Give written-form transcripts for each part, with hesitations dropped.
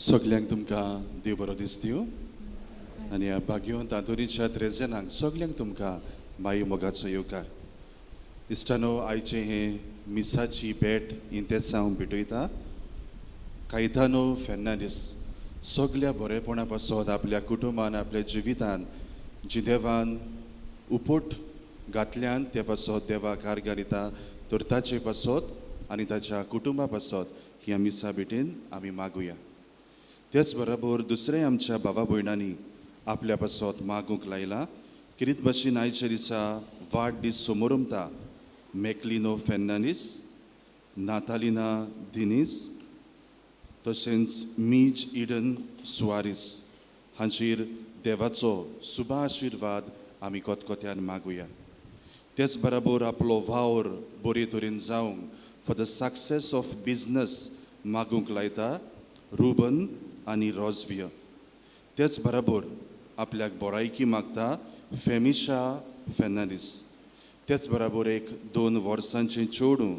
सगल्यांक तुमकां देव बरो दीस दिवं आनी ह्या भाग्यवंत आंतोनीच्या त्रेजनांक सगल्यांक तुमकां माई मोगाचो येवकार. इश्टानो, आयचें हें मिसाची भेट इंतेसांव भेटयता. कायतानो फेर्नांडीस सगल्या बरेपणा पासत आपल्या कुटुंबान आपल्या जिवितान जिदेवान उपोट घातल्यान ते पासत देवाक आर्गां दिता, तर ताचे पासत आनी ताच्या कुटुंबा पासत ह्या मिसा भेटेन आमी मागुया. तेच बरोबर दुसऱ्या आमच्या भावा भयणांनी आपल्या पासत मागूंक लायला. किरीत भाशेन आयच्या दिसा वाडदीस समोरमता मेकलिनो फेर्नांडीस, नातालिना दिनीस, तशेंच मीज इडन सुवारीस हांचेर देवाचो सुबा आशिर्वाद आमी कोतकोत्यान मागुया. तेच बरोबर आपलो वावर बरे तरेन जावंक for the success of business मागूंक लायता रुबन आनी रोजविय. तेच बरोबर आपल्याक बरायकी मागता फेमिशा फेर्नांडीस. तेच बरोबर एक 2 वर्सांचें चेडूं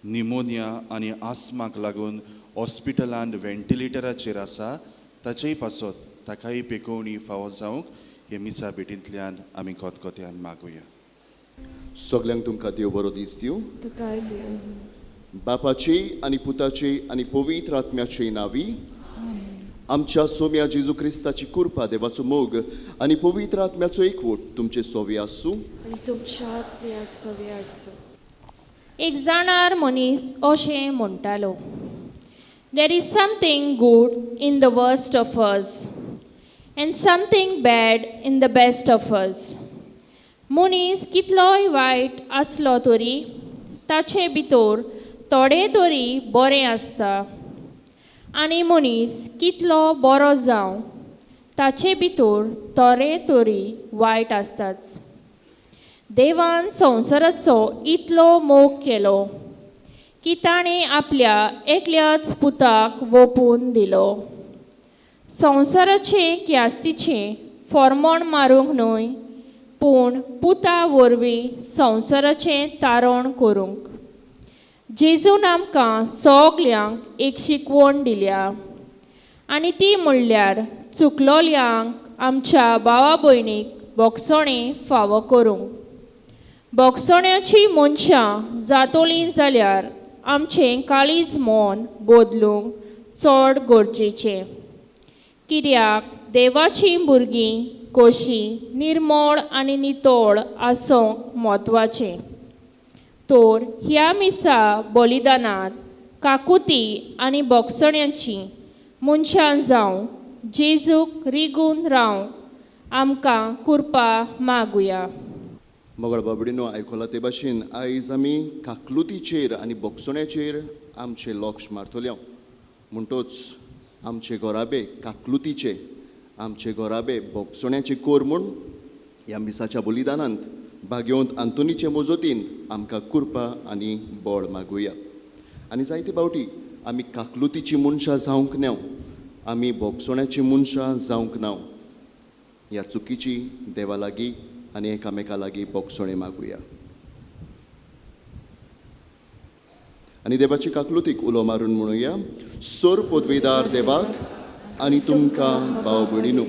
निमोनिया आनी आस्माक लागून हॉस्पिटलांत व्हेंटिलेटराचेर आसा, ताचेय पासत ताकाय पेकोवणी फावो जावंक हे मिसा भेटींतल्यान आमी कोतकोत्यान मागुया. सगल्यांक तुमकां देव बरो दीस दिवं. बापाचे आनी पुताचे आनी पवित्र आत्म्याचे नांवी आमच्या सोम्या जेजू क्रिस्ताची कृपा, देवाचो मोग आनी पवित्र आत्म्याचो एकवट तुमचे सोवे आसूं. एक जाणार मनीस अशें म्हणटालो, There is something good in the worst of us and something bad in the best of us. मनीस कितलोय वायट आसलो तरी ताचे भितर थोडे तरी बरें आसता आनी मनीस कितलो बरो जावं ताचे भितर थोडे तरी वायट आसताच. देवान संवसाराचो इतलो मोग केलो की ताणें आपल्या एकल्याच पुताक वोपून दिलो. संवसाराचें क्यास्तीचें फॉर्मोण मारूंक न्हय, पूण पुता वरवीं संवसाराचें तारण करूंक. जेजून आमकां सगल्यांक एक शिकवण दिल्या आनी ती म्हणल्यार चुकलोल्यांक आमच्या भावा भयणीक बोगसणें फावो करूंक. बोगसण्याची मनशां जातोलीं जाल्यार आमचें काळीज मन बदलूंक चड गरजेचें, कित्याक देवाचीं भुरगीं कशीं निर्मळ आनी नितळ आसूंक म्हत्वाचें. तर ह्या मिसा बलिदानांत काकुती आनी बोगसण्याची मनशां जावं जेजूक रिगून रावंक आमकां कृपा मागुया. मगळ बाबडीनो, आयकला ते भाशेन आयज आमी काकलुतीचेर आनी बोगसण्याचेर आमचें लक्ष मारतले. म्हणटोच आमचे घराबे काकलुतीचे, आमचे घराबे बोगसण्याचे कोर म्हूण ह्या मिसाच्या बलिदानांत भाग्यवंत आंतोनीचे मजतीन आमकां कृपा आनी बळ मागुया. आनी जायते फावटी आमी काकलुतीची मनशां जावंक ना, आमी बोगसण्याची मनशां जावंक ना. ह्या चुकीची देवा लागीं आनी एकामेका लागीं बोगसणें मागुया. आनी देवाची काकलुतीक उलो मारून म्हणुया. सोर पदवीदार देवाक आनी तुमकां भाव भयणीनू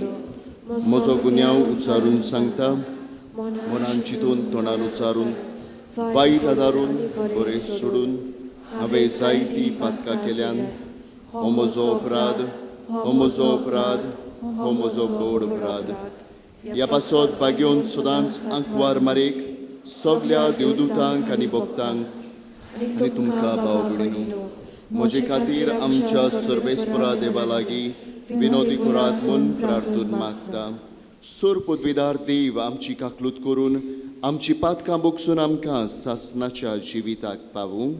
म्हजो गुन्यांव उच्चारून सांगता, मनान चिंतून तोंडान उच्चारून वायट आदारून बरें सोडून हांवें जायतीं पातकां केल्यान. हो म्हजो अपराध, हो म्हजो अपराध, हो म्हजो गोड अपराध. ह्या पासत भाग्योन सदांच आंकवार मारेक सगल्या देवदूतांक आनी भक्तांक आनी तुमकां भाव भयणीनू म्हजे खातीर आमच्या सर्वेस्परा देवा लागीं विनोदी करात म्हूण प्रार्थून मागता. सोर पदवीदार देव आमची काकलूत करून आमची पातकां बोगसून आमकां सासनाच्या जिविताक पावूं.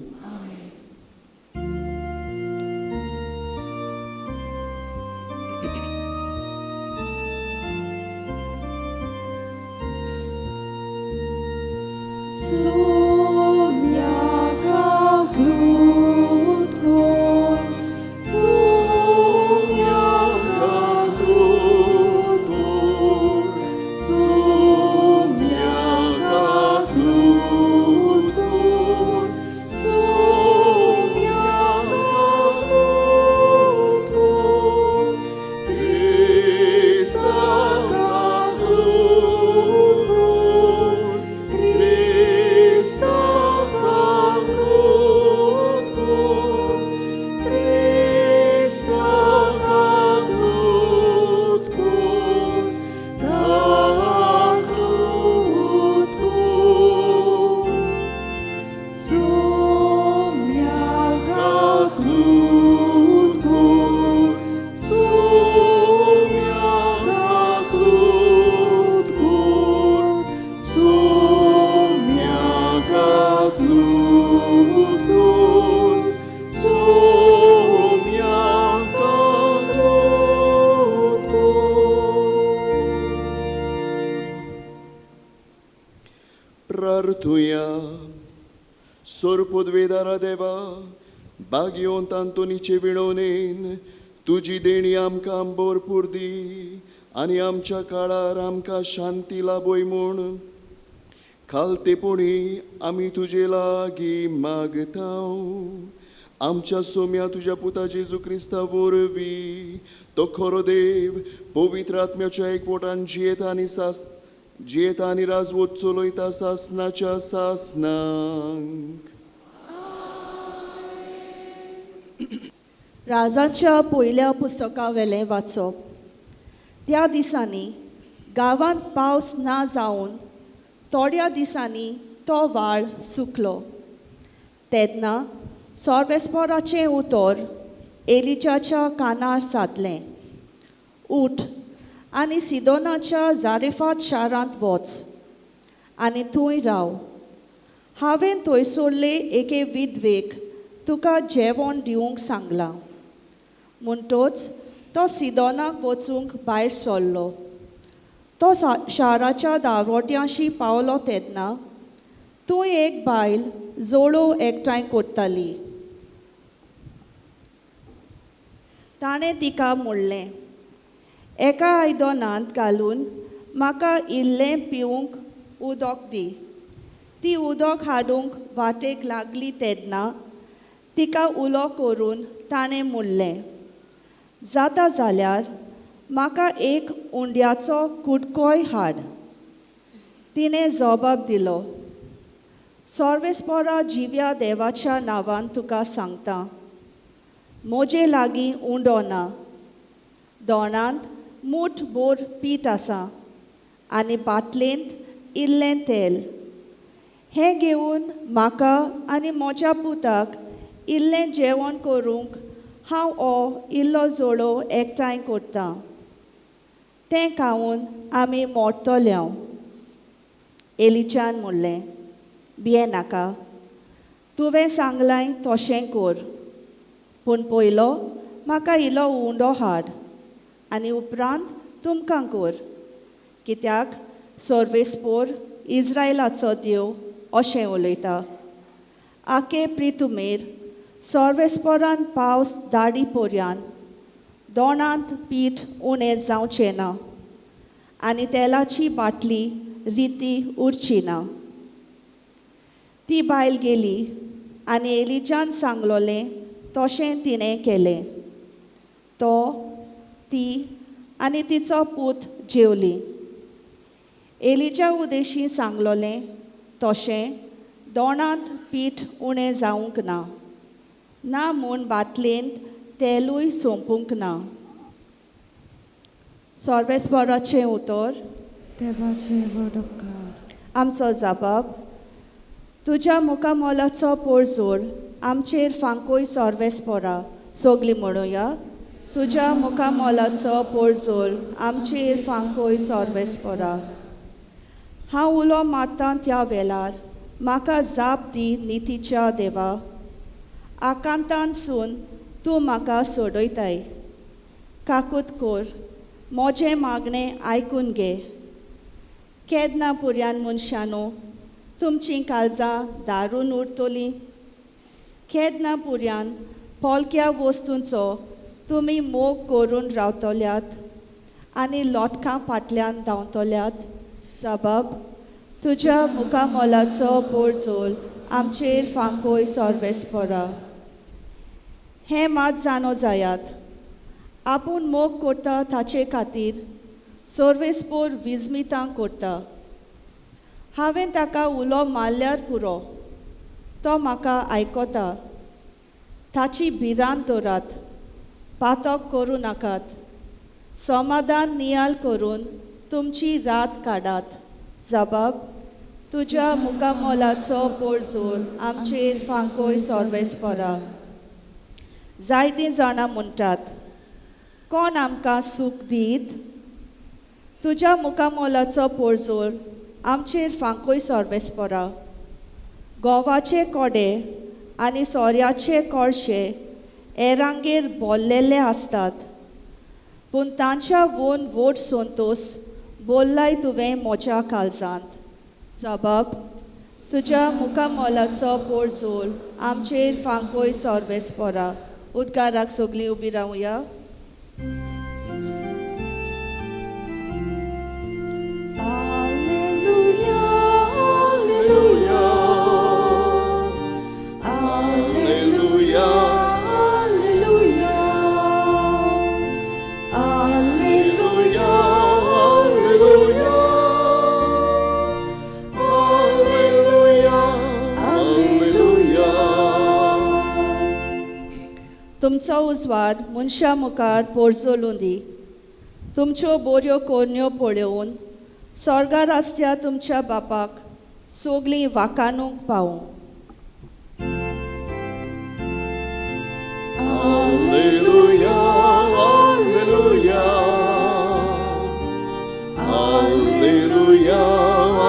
सोरपोदवेदारा देवा बागयोन तांतोनीचे विणोनेन तुजी देणी आमकां भरपूर दी आनी आमच्या काळार आमकां शांती लाभय म्हूण खालतेपणी आमी तुजे लागीं मागता. आमच्या सोम्या तुज्या पुता जेजू क्रिस्ता वरवीं तो खरो देव पवित्र आत्म्याच्या एकवटान जियेता आनी सास जियेता आनी राजवट चलयता सासनाच्या सासनाक. राजाच्या पयल्या पुस्तका वेलें वाचप. त्या दिसांनी गांवांत पावस ना जावन थोड्या दिसांनी तो व्हाळ सुकलो. तेन्ना सोर्वेस्पोराचें उतर एलिजाच्या कानार सादलें, उठ आनी सिदोनाच्या जारेफात शारांत वच आनी थंय राव. हांवें थंयसरले एके विधवेक तुका जेवण दिवंक सांगलां. म्हणटोच तो सिदोनाक वचूंक भायर सरलो. तो शाराच्या दारवट्यांशी पावलो तेन्ना थंय एक बायल जोळोव एकठांय करताली. ताणें तिका म्हणलें, एका आयदनांत घालून म्हाका इल्लें पिवंक उदक दी. ती उदक हाडूंक वाटेक लागली तेन्ना तिका उलो करून ताणें म्हणलें, जाता जाल्यार म्हाका एक उंड्याचो कुडकोय हाड. तिणें जबाब दिलो, सोर्वेस्पोरा जिव्या देवाच्या नांवान तुका सांगता, म्हजे लागीं उंडो ना. दोणांत मूठ भर पीठ आसा आनी बाटलेंत इल्लें तेल. हें घेवन म्हाका आनी म्हज्या पुताक इल्लें जेवण करूंक हांव हो इल्लो जोडो एकठांय करतां. तें खावन आमी मोडटले. एलिच्यान म्हणलें, भिये नाका, तुवें सांगलां तशें कर, पूण पयलो म्हाका इल्लो उंडो हाड आनी उपरांत तुमकां कर, कित्याक सोर्वेस्पोर इज्रायलाचो देव अशें उलयता. आके प्रितुमेर सोर्वेस्पोरान पावस दाडी पोरयान दोणांत पीठ उणें जावचें ना आनी तेलाची बाटली रिती उरची ना. ती बायल गेली आनी एलिजान सांगलोलें तशें तिणें केलें. तो, ती आनी तिचो पूत जेवली. एलिजा उदेशी सांगलोलें तशें दोणांत पीठ उणें जावंक ना, ना म्हूण बातलेंत तेलूय सोंपूंक ना. सर्वेस्पराचें उतर. देवाचे व्हड उपकार. आमचो जबाब. तुज्या मुखामोलाचो पोरजोर आमचेर फांकोय सर्वेस्परा. सगलीं म्हणुया, तुज्या मुखामोलाचो पोरजोर आमचेर फांकोय सर्वेस्परा. हांव उलो मारतां त्या वेळार म्हाका जाप दी नितीच्या देवा. आकांतानसून तूं म्हाका सोडयताय. काकूत कर, म्हजें मागणें आयकून घे. केन्ना पुर्यान मनशानो तुमचीं काळजां दारून उरतलीं? केन्ना पुर्यान पोलक्या वस्तूंचो तुमी मोग करून रावतल्यात आनी लोटकां फाटल्यान धांवतल्यात? जबाब. तुज्या मुखामोलाचो पोरजोल आमचेर फांकोय सर्वेस्परा. हें मात जाणो जायात, आपूण मोग करता ताचे खातीर सर्वेस्पोर विजमितां करता. हांवें ताका उलो मारल्यार पुरो, तो म्हाका आयकता. ताची भिरांत दवरात, पातक करूं नाकात. समाधान नियाल करून तुमची रात काडात. जबाब. तुज्या मुखामोलाचो पोरजोर आमचेर फांकोय सर्वेस्परा. जायतीं जाणां म्हणटात, कोण आमकां सूख दीत? तुज्या मुखामोलाचो पोरजोर आमचेर फांकोय सर्वेस्परा. गोवाचे कोडे आनी सोऱ्याचे कोळशे एरांगेर बोल्लेले आसतात, पूण तांच्या वोन व्हड संतोस बोल्लाय तुवें म्हज्या काळजांत. जबाब. तुज्या मुखामोलाचो पोरजोर आमचेर फांकोय सर्वेस्परा. उद्गाराक सगलीं उबी रावया. Alleluia, alleluia, alleluia, alleluia, alleluia, alleluia, alleluia, alleluia. तुमचो उजवाड मनशां मुखार पोरजोलूं दी. तुमच्यो बऱ्यो करण्यो पळोवन स्वर्गार आसत्या तुमच्या बापाक सगलीं वाकाणूंक पावूं. Alleluia, alleluia, alleluia,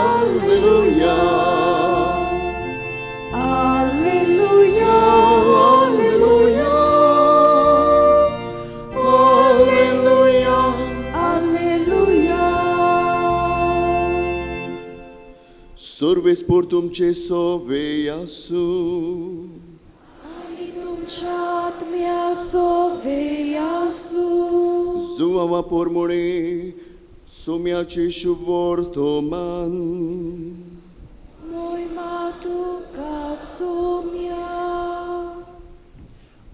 alleluia, Alleluia, alleluia, alleluia, alleluia. सर्वेस्पोर तुमचे सोवे आसूं. आनी तुमच्या आत्म्या सोवे आसूं. जुवावा पोरमुणे सोम्याचे शुवर्तमान. मोहिमा तुका सोम्या.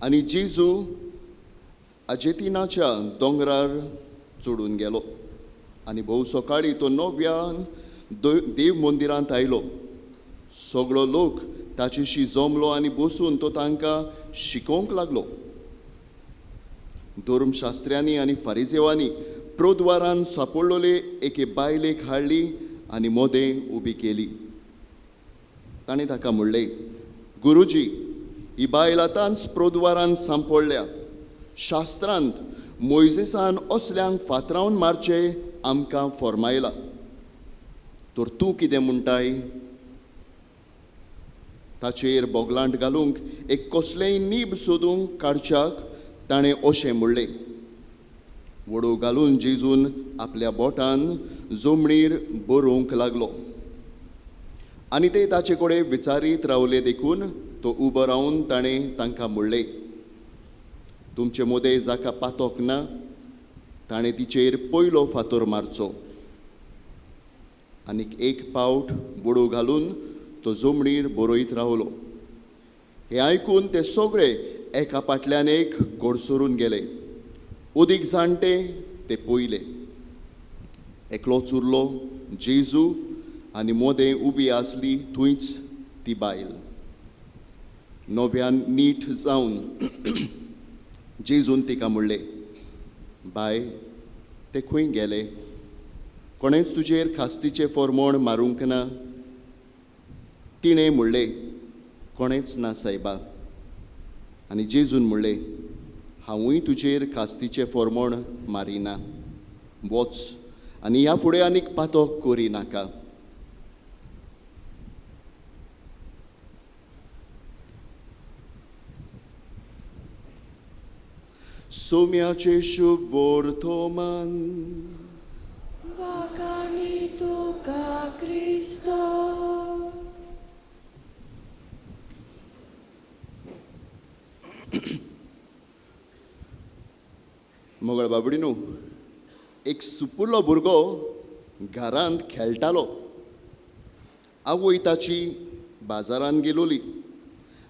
आनी जेजू आजेतिनाच्या दोंगरार चडून गेलो आनी भोव सकाळी तो नव्यान देव मंदिरांत आयलो. सगळो लोक ताचेशी जमलो आनी बसून तो तांकां शिकोवंक लागलो. धर्मशास्त्र्यांनी आनी फारिजेवांनी प्रोद्वारान सापडलोले एके बायलेक हाडली आनी मोदें उबी केली. ताणें ताका म्हणलें, गुरुजी, ही बायल आतांच प्रोद्वारान सांपडल्या. शास्त्रांत मोयजेसान असल्यांक फातरावन मारचे आमकां फॉर्मायला, तर तूं कितें म्हणटाय? ताचेर बोगलांट घालूंक एक कसलेंय नीब सोदूंक काडच्याक ताणें अशें म्हणलें. वडो घालून जेजून आपल्या बोटान जमणीर बरोवंक लागलो आनी ते ताचे कडेन विचारीत रावले. देखून तो उबो रावन ताणें तांकां म्हणलें, तुमचे मदें जाका पातोक ना ताणें तिचेर पयलो फातर मारचो. आनीक एक पावट वडो घालून तो जमणीर बरयत रावलो. हें आयकून ते सगळे एका फाटल्यान एक गोडसरून गेले. उदीक जाणटे ते पयले. एकलोच उरलो जेजू आनी मोदें उबी आसली थंयच ती बायल. नव्यान नीट जावन जेजून तिका म्हणलें, बाय, ते खंय गेले? कोणेंच तुजेर खास्तीचें फॉर्मोण मारूंक ना? तिणें म्हणलें, कोणेंच ना सायबा. आनी जेजून म्हणलें, हांवूय तुजेर खास्तीचें फॉर्मोण मारिना. वच आनी ह्या फुडें आनीक पातक करी नाका. सोम्याचें शुभ वर्तमान. वाखाणी तुका क्रिस्ता. मोगळ बाबडी न्हू, एक सुपुल्लो भुरगो घरांत खेळटालो. आवय ताची बाजारांत गेलोली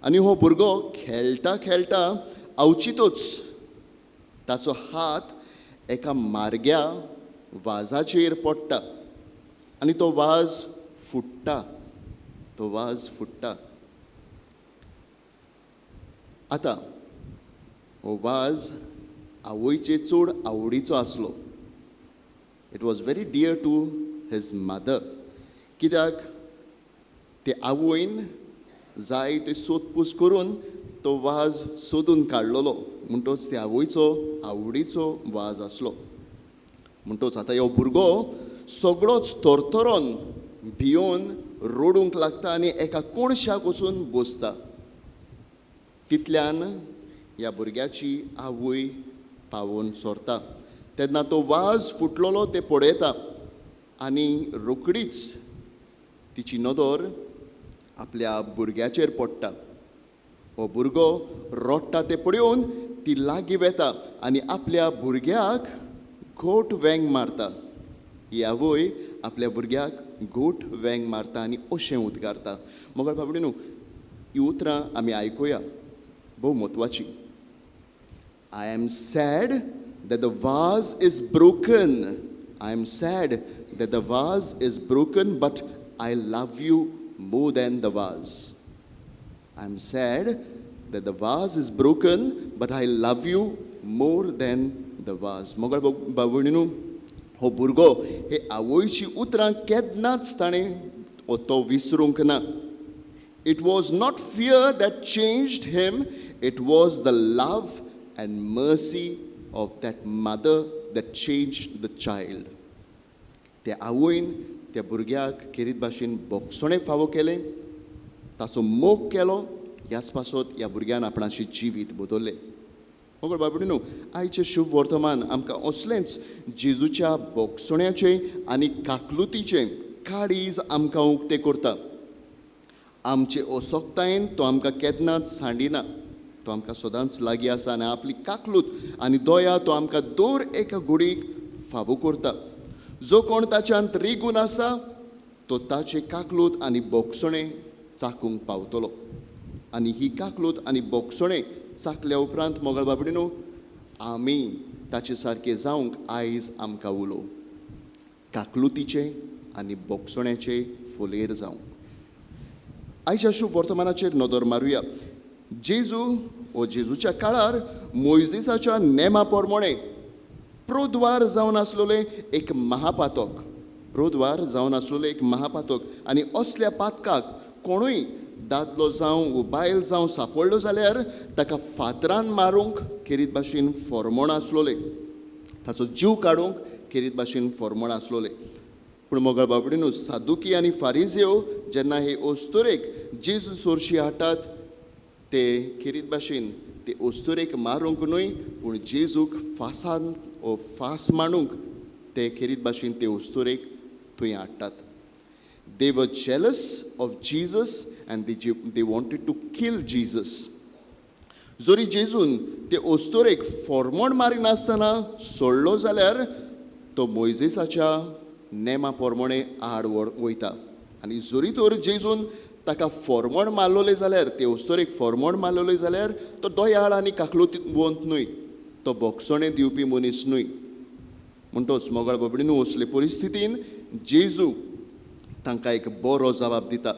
आनी हो भुरगो खेळटा खेळटा अवचितूच ताचो हात एका मार्ग्या वाजाचेर पडटा आनी तो वाज फुट्टा. तो वाज फुट्टा. आतां हो वाज आवयचे चड आवडीचो आसलो. It was very dear to his mother. कित्याक ते आवयन जाय ते सोदपूस करून तो वाज सोदून काडलेलो. म्हणटोच ते आवयचो आवडीचो वाज आसलो. म्हणटोच आतां ह्यो भुरगो सगळोच थरथरोन भियोन रडूंक लागता आनी एका कोणशाक वचून बसता. तितल्यान ह्या भुरग्याची आवय पावोवन सोरता. तेन्ना तो वाज फुटलेलो ते पळयता आनी रोकडीच तिची नदर आपल्या भुरग्याचेर पडटा. हो भुरगो रडटा ते पळोवन ती लागीं वेता आनी आपल्या भुरग्याक घोट वेंग मारता. ही आवय आपल्या भुरग्याक घोट वेंग मारता आनी अशें उद्गारता. मगर बाबडी न्हू, ही उतरां आमी आयकुया, भोव म्हत्वाची. I am sad that the vase is broken. I am sad that the vase is broken, but I love you more than the vase. I am sad that the vase is broken, but I love you more than the vase. मगर बाबणीनू, हो भुरगो हे आवयची उतरां केन्नाच ताणें तो विसरूंक ना. It was not fear that changed him, it was the love and mercy of that mother that changed the child. ते आवयन त्या भुरग्याक खेरीत भाशेन बोगसणें फावो केलें, ताचो मोग केलो. ह्याच पासत ह्या भुरग्यान आपणाचें जिवीत बदल्लें. मगर बाबडी न्हू, आयचें शुभ वर्तमान आमकां असलेंच जेजूच्या बोगसण्याचें आनी काकलुतीचें काळीज आमकां उक्तें करता. आमचे असक्तायेन तो आमकां केन्नाच सांडिना. तो आमकां सदांच लागीं आसा आनी आपली काकलूत आनी दया तो आमकां दर एका घडीक फावो करता. जो कोण ताच्यांत रिगून आसा तो ताचे काकलूत आनी बोगसणें चाकूंक पावतलो. आनी ही काकलूत आनी बोगसणें चाकल्या उपरांत मोगल बाबडी न्हू, आमी ताचे सारके जावंक आयज आमकां उलो काकलुतीचें आनी बोगसण्याचे फोलेर जावंक. आयच्या शुभ वर्तमानाचेर नदर मारुया. जेजू ओ जेजूच्या काळार मोयजीसाच्या नेमा प्रमाणे प्रोद्वार जावन आसलेलें एक महापातक, प्रोद्वार जावन आसलेलें एक महापातक. आनी असल्या पातकाक कोणूय दादलो जावं वो बायल जावं सापडलो जाल्यार ताका फातरान मारूंक खेरीत भाशेन फॉर्मोण आसलोलें, ताचो जीव काडूंक खेरीत भाशेन फॉर्मोण आसलोलें. पूण मोगळ बाबडी न्हू, सादुकी आनी फारिजेव जेन्ना हे अस्तुरेक जेजू सोरशी हाडटात ते खेरीत भाशेन ते अस्तुरेक मारूंक न्हय पूण जेजूक फासान ओ फास मांडूंक ते खेरीत भाशेन ते अस्तुरेक थंय हाडटात. They were jealous of Jesus and they wanted to kill Jesus. जरी जेजून ते अस्तुरेक फॉर्मोण मारिनासतना सोडलो जाल्यार तो मोयजेसाच्या नेमा प्रमाणे आड वयता. आनी जरी तर जेजून ताका फॉर्मोण मारलोले जाल्यार, ते अस्तोरेक फॉर्मोण मारलोले जाल्यार तो दयाळ आनी काकलुतीवंत न्हय, तो बोगसणें दिवपी मनीस न्हय. म्हणटोच मोगाळ बाबडीनू असले परिस्थितीन जेजू तांकां एक बरो जबाब दिता.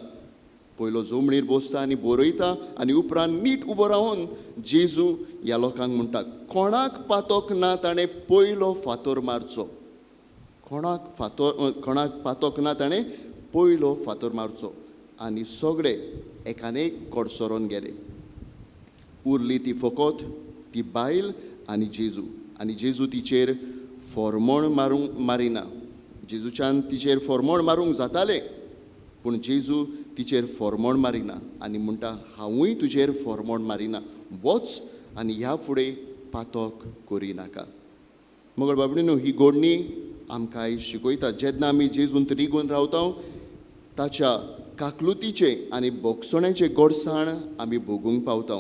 पयलो जमणीर बसता आनी बरयता आनी उपरांत नीट उबो रावन जेजू ह्या लोकांक म्हणटा, कोणाक पातोक ना ताणें पयलो फातोर मारचो. कोणाक पातोक ना ताणें पयलो फातोर मारचो. आनी सगळे एकान एक कडसरोन गेले. उरली ती फकत ती बायल आनी जेजू. आनी जेजू तिचेर फॉर्मोण मारूंक मारिना. जेजूच्यान तिचेर फॉर्मोण मारूंक जातालें, पूण जेजू तिचेर फॉर्मोण मारिना आनी म्हणटा, हांवूय तुजेर फॉर्मोण मारिना, वच आनी ह्या फुडें पातक करिनाका. मगळ बाबडीनू ही गोडणी आमकां शिकयता, जेन्ना आमी जेजूंत रिगून रावता ताच्या काकलुतीचें आनी बोगसण्याचें गोडसाण आमी भोगूंक पावता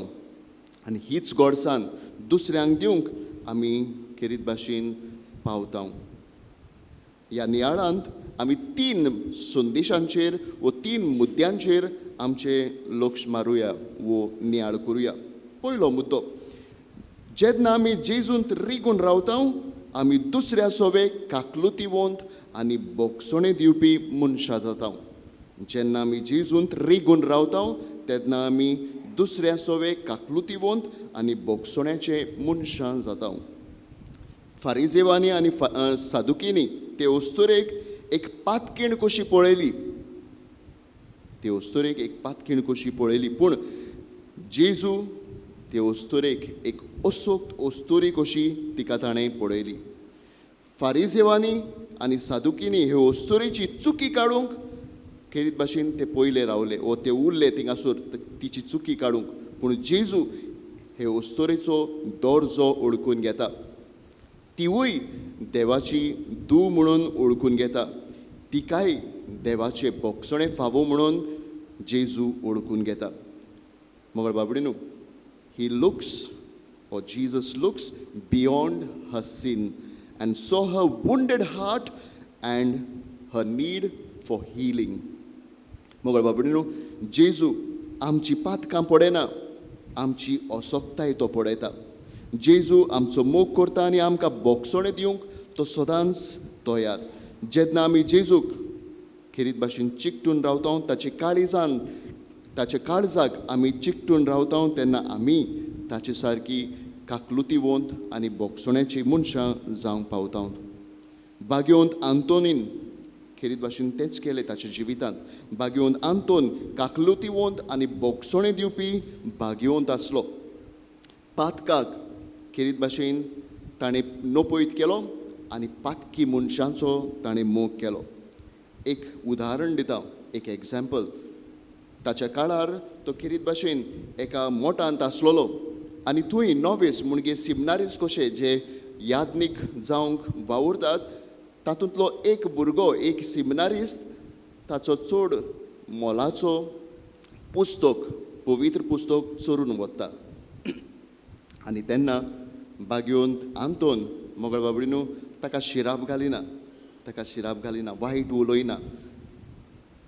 आनी हीच गोडसाण दुसऱ्यांक दिवंक आमी खेरीत भाशेन पावता. ह्या नियाळांत आमी तीन संदेशांचेर वो तीन मुद्द्यांचेर आमचें लक्ष मारुया वो नियाळ करुया. पयलो मुद्दो, जेन्ना आमी जेजूंत रिगून रावता आमी दुसऱ्या सोवे काकलुतीवंत आनी बोगसणें दिवपी मनशां जाता. जेन्ना आमी जेजूंत रिगून रावता तेन्ना आमी दुसऱ्या सोवे काकलुतीवंत आनी बोगसण्याचे मनशां जाता. फारिजेवांनी आनी सादुकींनी ते अस्तुरेक एक पातकीण कशी पळयली, ते अस्तुरेक एक पातकीण कशी पळयली, पूण जेजू ते अस्तुरेक एक असोक्त अस्तुरी कशी तिका ताणें पळयली. फारिजेवांनी आनी सादुकींनी हे अस्तुरेची चुकी काडूंक खेरीत भाशेन ते पयले रावले वो ते उरले थिंगासर तिची चुकी काडूंक, पूण जेजू हे अस्तुरेचो दर्जो ओळखून घेता, तिवूय देवाची धूव म्हणून ओळखून घेता, तिकाय देवाचे बोगसणें फावो म्हणून जेजू ओळखून घेता. मगळ बाबडीनू, he looks or Jesus looks beyond her sin and saw her wounded heart and her need for healing. मगळ बाबडीनू, जेजू आमची पातकां पळयना, आमची असक्ताय तो पळयता. जेजू आमचो मोग करता आनी आमकां बोगसणें दिवंक तो सदांच तयार. जेन्ना आमी जेजूक खेरीत भाशेन चिकटून रावता, ताचे काळीजान ताच्या काळजाक आमी चिकटून रावता, तेन्ना आमी ताचे सारकी काकलुतीवंत आनी बोगसण्याची मनशां जावंक पावता. बागेवंत आंतोनीन खेरीत भाशेन तेंच केलें ताच्या जिवितांत. बागेवंत आंतोन काकलुतीवंत आनी बोगसणें दिवपी बागेवंत आसलो. पातकाक खेरीत भाशेन ताणें नपयत केलो आनी पातकी मनशांचो ताणें मोग केलो. एक उदाहरण दिता, एक एग्जाम्पल. ताच्या काळार तो खेरीत भाशेन एका मोटांत आसलेलो आनी थंय नोवेस म्हणजे सिमनारीस कशे जे याज्ञीक जावंक वावुरतात तातूंतलो एक भुरगो, एक सिमनारिस्त, ताचो चड मोलाचो पुस्तक, पवित्र पुस्तक चोरून वता. आनी तेन्ना बागेवंत आंतोन मोगळ बाबडीनू ताका शिराप घालिना, ताका शिराप घालिना, वायट उलयना,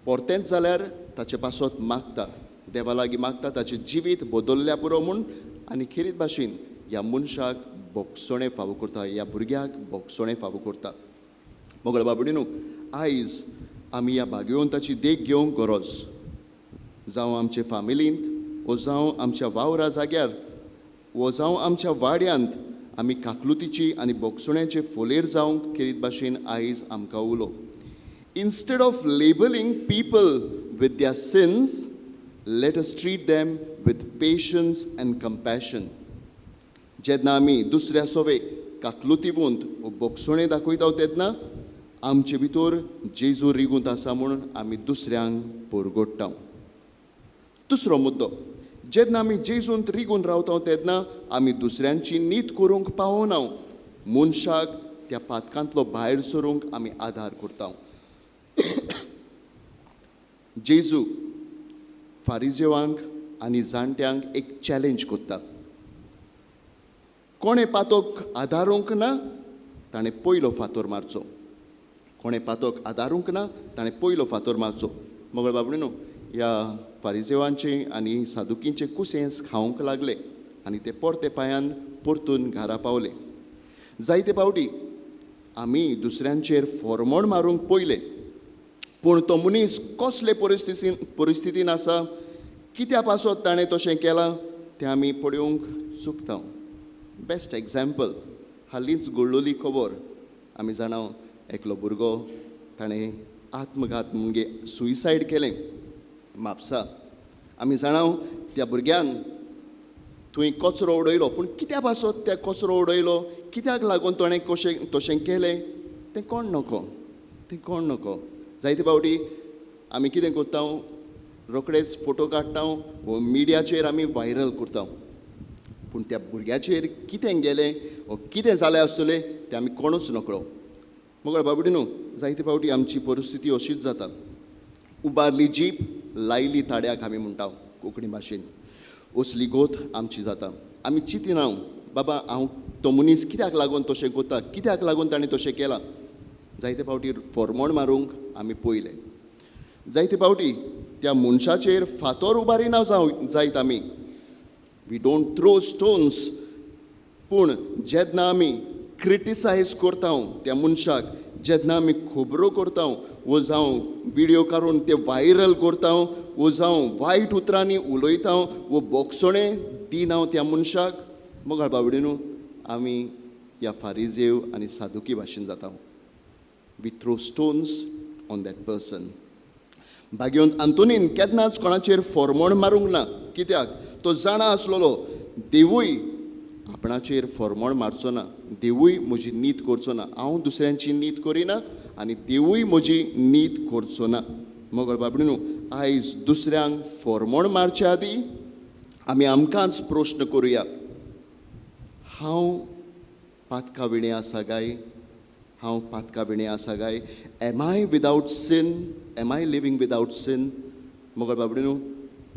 परतेंच जाल्यार ताचे पासत मागता, देवा लागीं मागता ताचें जिवीत बदलल्या पुरो म्हूण, आनी खेरीत भाशेन ह्या मनशाक बोगसणें फावो करता, ह्या भुरग्याक बोगसणें फावो करता. मोगळ बाबडीनू, आयज आमी ह्या भाग्यवंताची देख घेवंक गरज, जावं आमचे फामिलींत वो जावं आमच्या वावरा जाग्यार वो जावं आमच्या वाड्यांत आमी काकलुतीची आनी बोगसण्याचे फोलेर जावंक खेरीत भाशेन आयज आमकां उलो. Instead of labelling people with their sins, let us treat them with patience and compassion. जेन्ना आमी दुसऱ्या सोवे काकलुतीवंत वो बोगसणें दाखयता तेन्ना आमचे भितर जेजू रिगूंत आसा म्हणून आमी दुसऱ्यांक परगोडटा. दुसरो मुद्दो, जेन्ना आमी जेजूंत रिगून रावता तेन्ना आमी दुसऱ्यांची नीत करूंक पावना, मनशाक त्या पातकांतलो भायर सरूंक आमी आदार करता. जेजू फारिजेवांक आनी जाणट्यांक एक चॅलेंज करता. कोणें पातोक आदारूंक ना ताणें पयलो फातोर मारचो, कोणें पातोक आदारूंक ना ताणें पयलो फातोर मारचो. मगळ बाबडीनू, ह्या फारिजेवांचें आनी सादुकींचें कुसेंस खावंक लागले आनी ते परते पांयान परतून घरा पावले. जायते फावटी आमी दुसऱ्यांचेर फॉर्मोण मारूंक पयले, पूण तो मनीस कसले परिस्थितीन आसा, कित्या पासत ताणें तशें केलां तें आमी पळोवंक चुकता. बेस्ट एग्जाम्पल, हालींच घडलोली खबर आमी जाणा, एकलो भुरगो ताणें आत्मघात म्हणजे सुसायड केलें म्हापसा. आमी जाणा त्या भुरग्यान थंय कचरो उडयलो, पूण कित्या पासत त्या कचरो उडयलो, कित्याक लागून ताणें कशें तशें केलें तें कोण नको, तें कोण नको. जायते फावटी आमी कितें करता, रोखडेच फोटो काडटा वो मिडियाचेर आमी व्हायरल करता, पूण त्या भुरग्याचेर कितें गेलें वो कितें जालें आसतलें तें आमी कोणूच नकळो. मगळ बाबडी न्हू, जायते फावटी आमची परिस्थिती अशीच जाता. उबारली जीप लायली ताड्याक आमी म्हणटा कोंकणी भाशेन, असली गोत आमची जाता. आमी चिंतिना बाबा हांव तो मनीस कित्याक लागून तशें करता, कित्याक लागून ताणें तशें केलां. जायते फावटी फॉर्मोण मारूंक आमी पयले, जायते फावटी त्या मनशाचेर फातोर उबारिना जायत आमी, we don't throw stones. पूण जेन्ना आमी क्रिटिसायज करता त्या मनशाक, जेन्ना आमी खबरो करता वो जावं विडियो काडून ते व्हायरल करता वो जावं वायट उतरांनी उलयता वो बोगसणें दिना त्या मनशाक, मगळ बाबडी न्हू आमी ह्या फारिजेव आनी सादुकी भाशेन जाता. We throw stones on that person. भाग्यवंत आंतोनीन केन्नाच कोणाचेर फॉर्मोण मारूंक ना, कित्याक तो जाणा आसलेलो देवूय आपणाचेर फॉर्मोण मारचो ना, देवूय म्हजी नीत करचो ना, हांव दुसऱ्यांची नीत करिना आनी देवूय म्हजी नीत करचो ना. मगळ बाबडी न्हू, आयज दुसऱ्यांक फॉर्मोण मारचे आदीं आमी आमकांच प्रश्न करुया, हांव पातका विणे आसा काय, हांव पातका विणे आसा काय? Am I without sin? Am I living without sin? मगळ बाबडी न्हू,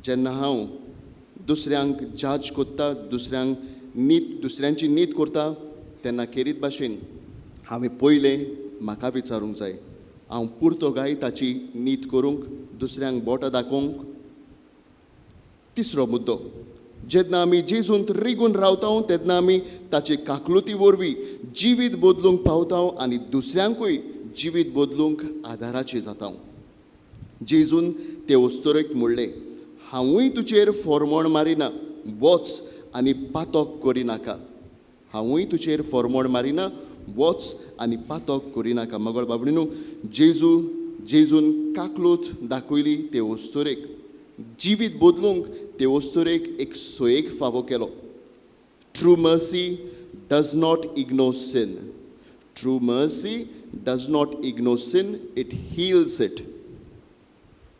जेन्ना हांव दुसऱ्यांक जज करता, दुसऱ्यांक नीत, दुसऱ्यांची नीत करता, तेन्ना खेरीत भाशेन हांवें पयलें म्हाका विचारूंक जाय, हांव पुरतो काय ताची नीत करूंक, दुसऱ्यांक बोटां दाखोवंक? तिसरो मुद्दो, जेन्ना आमी जेजूंत रिगून रावता तेन्ना आमी ताचे काकलुती वरवीं जिवीत बदलूंक पावता आनी दुसऱ्यांकूय जिवीत बदलूंक आदाराचे जाता. जेजून ते अस्तुरेक म्हणलें, हांवूय तुजेर फॉर्मोण मारिना, वच आनी पातक करिनाका. हांवूय तुजेर फॉर्मोण मारिना, वच आनी पातक करिनाका. मगळ बाबडी न्हू, जेजून काकलूत दाखयली ते अस्तुरेक, जिवीत बदलूंक ते अस्तुरेक एक सोयेक फावो केलो. True mercy does not ignore sin. True mercy does not ignore sin, it heals it.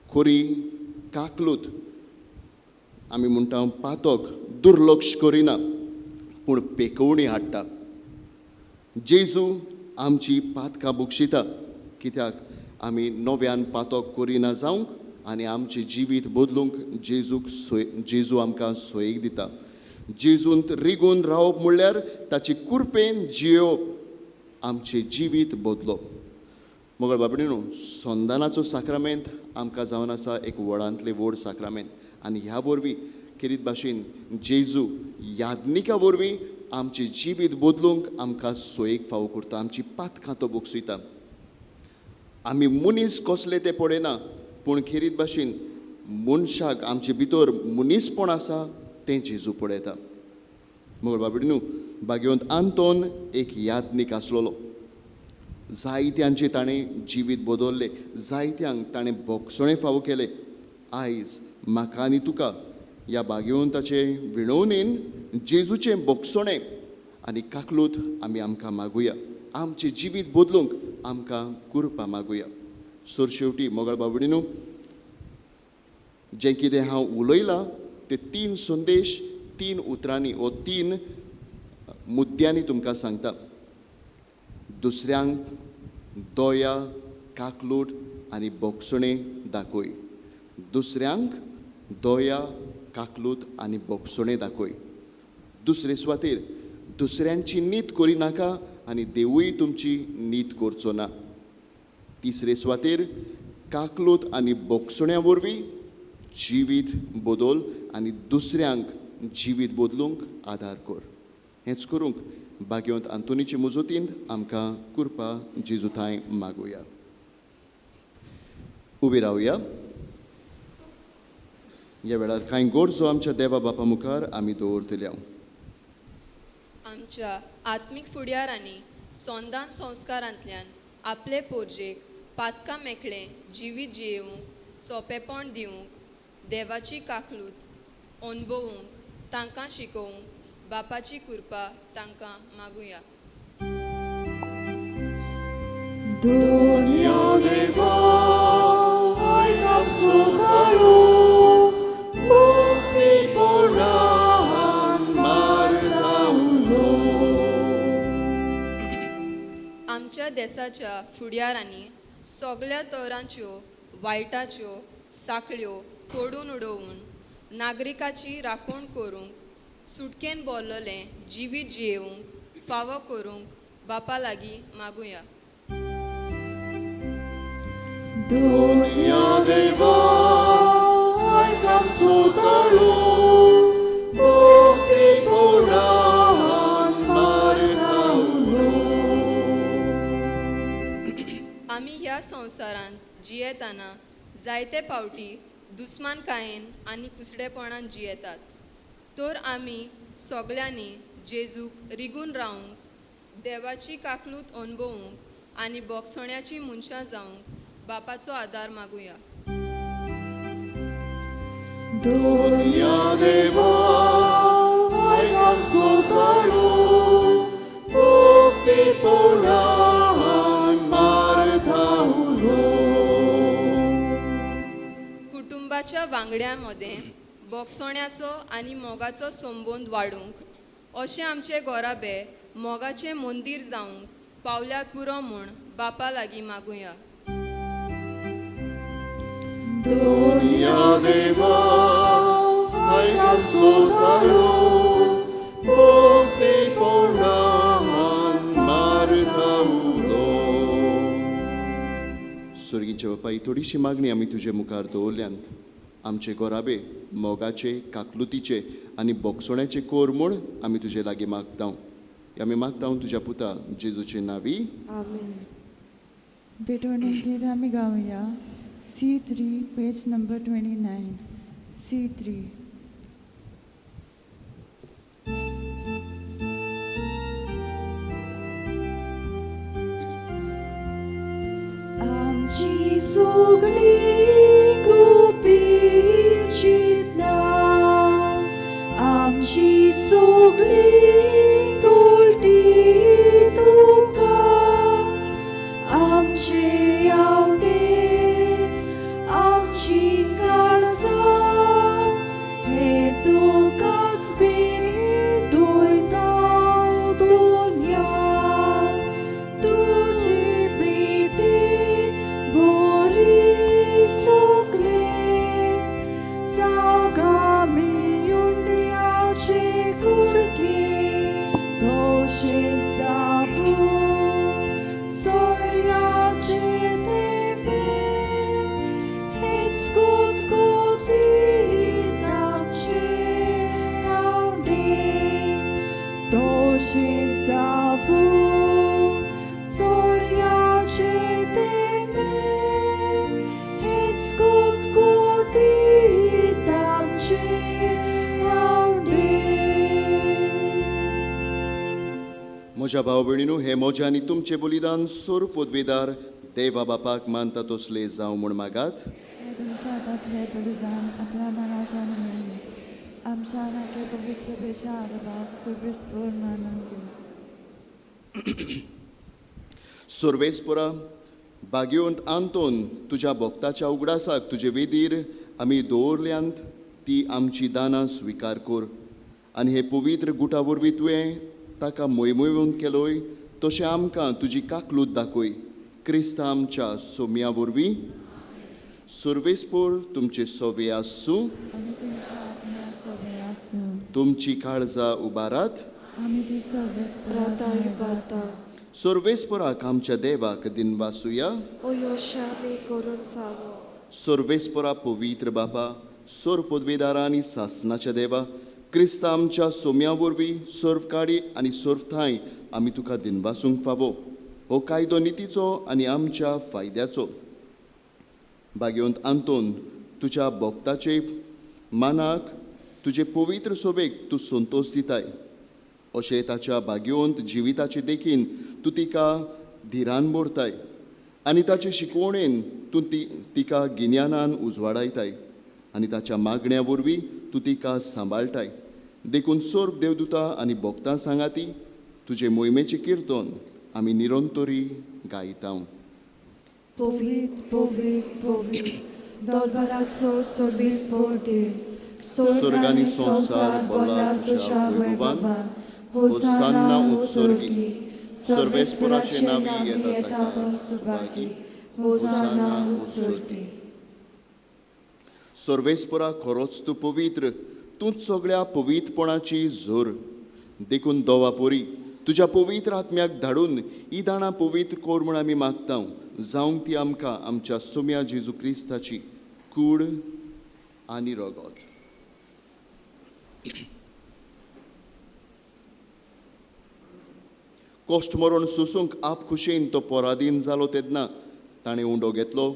खरी काकलूत आमी म्हणटा पातक दुर्लक्ष करिना, पूण पेकोवणी हाडटा. जेजू आमची पातकां बक्षिता, कित्याक आमी नव्यान पातक करिना जावंक आनी आमचें जिवीत बदलूंक जेजूक जेजू आमकां सोयेक दिता. जेजूंत रिगून रावप म्हणल्यार ताचे कुरपेन जियोवप, आमचें जिवीत बदलप. मगळ बाबडी न्हू, संदानाचो साक्रामेंत आमकां जावन आसा एक व्हडांतलें व्हड साक्रामेंत, आनी ह्या वरवीं खेरीत भाशेन जेजू याज्ञिका वरवीं आमचें जिवीत बदलूंक आमकां सोयेक फावो करता, आमची पातकां तो बक्षिता. आमी मनीस कसले ते पळयना, पूण खेरीत भाशेन मनशाक आमचे भितर मनीसपण आसा तें जेजू पळयता. मगळ बाबडी न्हू, भाग्यवंत आंतोन एक याज्ञीक आसलेलो, जायत्यांचें ताणें जिवीत बदललें, जायत्यांक ताणें बोगसणें फावो केलें. आयज म्हाका आनी तुका ह्या भाग्यवंताचे विणवणेन जेजूचें बोगसणें आनी काकलूत आमी आमकां मागुया, आमचें जिवीत बदलूंक आमकां कृपा मागुया. सर शेवटी मोगाळ बाबडी न्हू, जें कितें हांव उलयलां ते तीन संदेश तीन उतरांनी वो तीन मुद्द्यांनी तुमकां सांगता. दुसऱ्यांक दया, काकलूट आनी बोगसणें दाखय. दुसऱ्यांक दया, काकलूट आनी बोगसणें दाखय. दुसरे सुवातेर दुसऱ्यांची नीत करिनाका आनी देवूय तुमची नीत करचो ना. तिसरे सुवातेर काकलूट आनी बोगसण्या वरवीं जिवीत बदल आनी दुसऱ्यांक जिवीत बदलूंक आदार कर. हेंच करूंक भाग्यवंत आंतोनीचे मुजोतीन आमकां कृपा जेजू थांय मागुया. उबी रावया. ह्या वेळार कांय गरजो आमच्या देवा बापा मुखार आमी दवरतल्या. आमच्या आत्मीक फुड्यारांनी सोंदान संस्कारांतल्यान आपले पोरजेक पातकां मेकळें जिवीत जियेवंक सोंपेपण दिवंक देवाची काकलूत अणभवूंक तांकां शिकोवंक बापाची कृपा तांकां मागुया. दुनिया देवा आयक आमचो ताळो मुक्तीपणान मारता उलो. आमच्या देसाच्या फुड्यारांनी सगळ्या तरांच्यो वायटाच्यो साखळ्यो तोडून उडोवन नागरिकाची राखण करूंक सुटकेन बोल्ललें जिवीत जियेवंक फावो करूंक बापा लागीं मागुया. दुनिया देवा आयक आमचो ताळो मुक्तीपणान मारता उलो. आमी ह्या संवसारांत जियेतना जायते फावटी दुस्मानकायेन आनी कुसडेपणान जियेतात, तर आमी सगळ्यांनी जेजूक रिगून रावंक देवाची काकलूत अणभवूंक आनी बोगसण्याची मनशां जावंक बापाचो आदार मागुया. दुनिया देवा आयक आमचो ताळो मुक्तीपणान मारता उलो. कुटुंबाच्या वांगड्यां मदें बोगसण्याचो आनी मोगाचो संबंद वाडूंक अशें आमचे गोराबे मोगाचें मंदीर जावंक पावल्यार पुरो म्हूण बापा लागीं मागुया. दुनिया देवा आयक आमचो ताळो मुक्तीपणान मारता उलो. स्वर्गीचे बापा, ही थोडीशी मागणी आमी तुजे मुखार दवरल्यांत. आमचे गोराबे मोगाचे काकलुतीचे आनी बोगसोण्याचे कोर म्हूण आमी तुजे लागीं मागता. आमी मागता तुज्या पुता जेजूचे नांवी. आमेन. भेटवणी गीत आमी गावया. C3 page number 29. C3. आमची सगळी गुपीत चिंतना, आमची सगळी गोल्टी तुका, आमचे आवडे आमची काळजां हे तुकाच भेटयता. दुनिया तुजी भेटी बरी सगळे सागामी उंड्याचे कुडके तशेंच जावूं सोर्याचे तेंपे हेच गुदगुदीत आमचे आवडे तशेंच जावूं सोर्याचे तेंपे हेच गुदगुदीत आमचे आवडे. म्हज्या भाव भयणीनू, हे म्हजें आनी तुमचें बलिदान सोर पदवेदार देवा बापाक मानता तसले जावं म्हूण मागात. हे तुमच्या हातांतलें बलिदान आपल्या मनात आनी मेळ्ळें आमच्या नाके पवित्र सभेच्या आदाराक सुरवेसपूर मानून घेवं. सुरवेसपुरा भाग्यवंत आंतोन, तुज्या भक्ताच्या उगडासाक तुजे वेदीर आमी दवरल्यांत ती आमची दानां स्विकार कर आनी हे पवित्र गुटा वरवीं तुवें ताका मोयमोयवंत केलोय तशें आमकां तुजी काकलूत दाखय क्रिस्ता आमच्या सोम्या वरवीं. सुरवेसपूर तुमचे सोवे आसूं आनी तुमच्या आत्म्या सोवे आसूं. तुमची काळजां उबारात. आमी ती सर्वेस्पराक उबारता. सर्वेस्पराक आमच्या देवाक दिनवासुया. ओ योशामी करून फावो. सर्वेस्परा पवित्र बापा, सोर पदवेदारा आनी सासनाच्या देवा, क्रिस्ता आमच्या सोम्या वरवीं सर्व काडी आनी सर्व थांय आमी तुका दिनवासूंक फावो. हो कायदो नितीचो आनी आमच्या फायद्याचो. भाग्यवंत आंतोन, तुज्या भक्ताचे मानाक तुजे पवित्र सोबेक तूं संतोश दिताय, अशें ताच्या भाग्यवंत जिविताचे देखीन तूं तिका धिरान भरताय आनी ताचे शिकवणेन तूं तिका गिन्यानान उजवाडायताय आनी ताच्या मागण्या वरवीं तूं तिका सांबाळटाय. देखून सर्व देवदूता आनी भक्तां सांगाती तुजे मोहिमेचें किर्तन आमी निरंतरी गायता. पवित्र पवित्र पवित्र दरबाराचो सर्वेस्पोर देव, स्वर्ग आनी संवसार भरला तुज्या वैभवान. होसान्ना उत्सर्गी, सर्वेस्पोराचे नांवी येता तो सुभागी, होसान्ना उत्सर्गी. सर्वेस्पोरा, खरोच तूं पवित्र, तूंच सगळ्या पवित्रपणाची जोर. देखून दोवा पोरी तुज्या पवित्र आत्म्याक धाडून ही दाणां पवित्र कर म्हूण आमी मागता, जावंक ती आमकां आमच्या सोम्या जेजू क्रिस्ताची कूड आनी रगत. कश्ट मरण सोसूंक आप खुशेन तो पराधीन जालो तेन्ना ताणें उंडो घेतलो,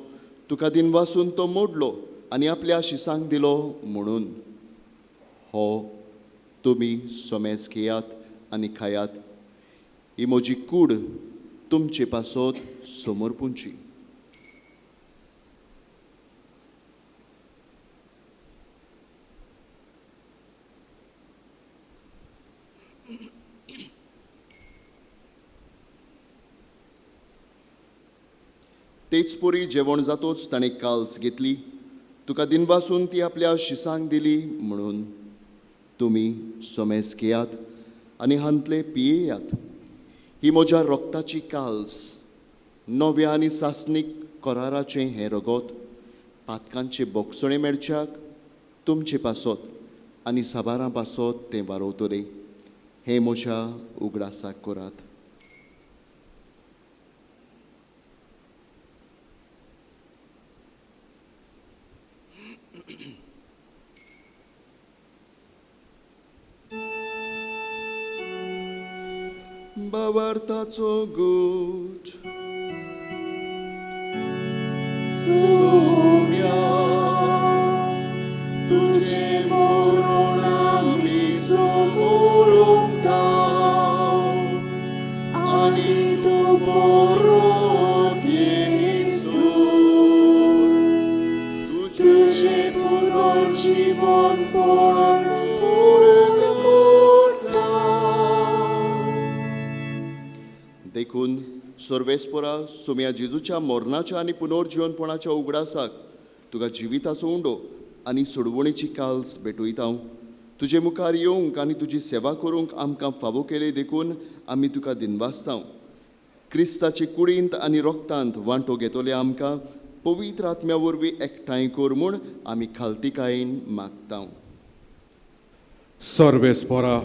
तुका दिनवासून तो मोडलो आनी आपल्या शिसांक दिलो म्हणून, हो तुमी सोमेस घेयात आनी खायात, ही म्हजी कूड तुमचे पासत समर्पूंची. तेच परी जेवण जातोच ताणें काल्स घेतली, तुका दिनवासून ती आपल्या शिसांक दिली म्हणून, तुमी सोमेस घेयात आनी हांतले पियेयात, ही म्हज्या रक्ताची काल्स, नव्या आनी सासणीक कराराचें हें रगत पातकांचे बोगसणे मेळच्याक तुमचे पासत आनी साबारां पासत तें वारोवतलें. हें म्हज्या उगडासाक करात. बाबार्थाचो गूट सोम्या तुझे मरण आमी समोरता आनी तूं परत येसून तुझे पुनर्जीवन पण पुरकोटा. देखून सर्वेस्पोरा सोम्या जेजूच्या मरणाच्या आनी पुनर्जीवनपणाच्या उगडासाक तुका जिविताचो उंडो आनी सोडवणेची काल्स भेटयता. तुजे मुखार येवंक आनी तुजी सेवा करूंक आमकां फावो केली देखून आमी तुका दिनवासता. क्रिस्ताचे कुडींत आनी रोगतांत वांटो घेतले आमकां पवित्र आत्म्या वरवीं एकठांय कर म्हूण आमी खालतीकायेन मागता. सर्वेस्पोरा,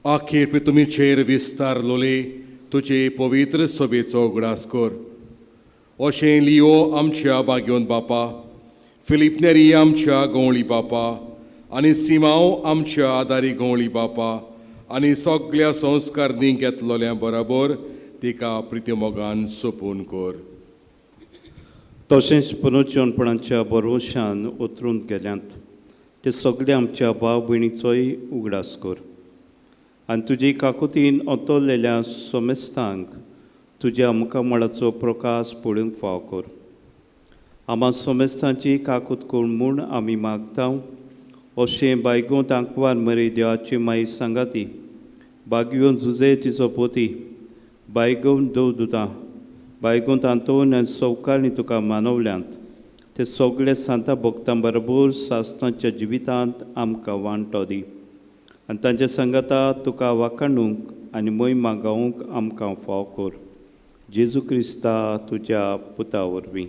आखेर तुमीचेर विस्तारलोले तुजे पवित्र सभेचो उगडास कर. अशें लियो आमच्या बाग्योन बापा, फिलीप नेरी आमच्या गवळी बापा आनी सिमांव आमच्या आदारी गवळी बापा आनी सगळ्या संस्कारणी घेतलोल्या बराबर तिका प्रितीमोगान सोपून कर. तशेंच पुनर्जीवनपणाच्या भरवशान उतरून गेल्यांत ते सगळे आमच्या भाव भयणीचोय उगडास कर आनी तुजी काकुतीन अंतरलेल्या सोमेस्तांक तुज्या मुखामळाचो प्रकाश पळोवंक फाव कर. आमा सोमेस्तांची काकूत कर म्हूण आमी मागता. अशें बायगोंत आंकवार मरे देवाची माई सांगाती, बागयोन जुजे तिचो पोती, बायगोवन दव दुतां, बायगोंत आंतोन आनी सवकाळी तुका मानवल्यांत ते सगळे सांता भक्तां बरोबर सासणाच्या जिवितांत आमकां वांटो दी आनी तांच्या सांगाता तुका वाखाणूंक आनी मोहिमा गावूंक आमकां फाव कर. जेजू क्रिस्ता तुज्या पुता वरवीं.